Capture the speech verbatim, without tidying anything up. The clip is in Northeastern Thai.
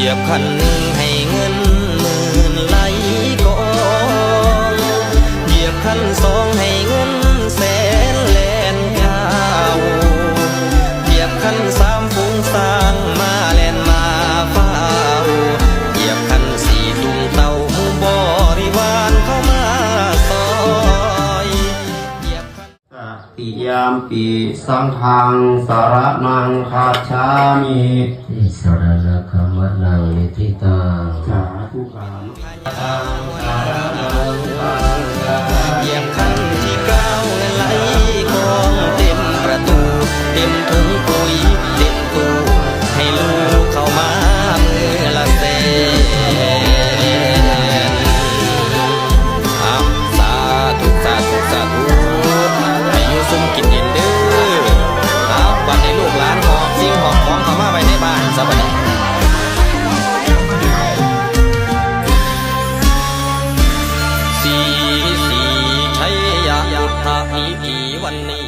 เหยียบขั้นหนึ่งให้เงินหมื่นไหลกอง เหยียบขั้นสองให้เงินแสนแล่นเข้า เหยียบขั้นสามฝูงช้างมาแล่นมาเฝ้า เหยียบขั้นสี่ตุงเต่าหมู่บริวารเข้ามาซอย เหยียบขั้น Tatiyampi saṅghaṃ saraṇaṃ gacchāmi. Tisaraṇagamanaṃ niṭṭhitaṃ. Sādhukāro. เหยียบขั้นที่เก้าไหลกองเต็มประตู เต็มถุงปุ๋ย เต็มตู้ ให้ลูกเข้ามามือละแสน อ้าว สาธุ สาธุ สาธุ ให้อยู่ซุ่มกินเย็นเด้อ อ้าว บัดนี้ลูกหลานหอบสิ่งหอบของเข้ามาไว้ในบ้านซะบัดนี้ สีสีชัยยะพุทธพิธีวันนี้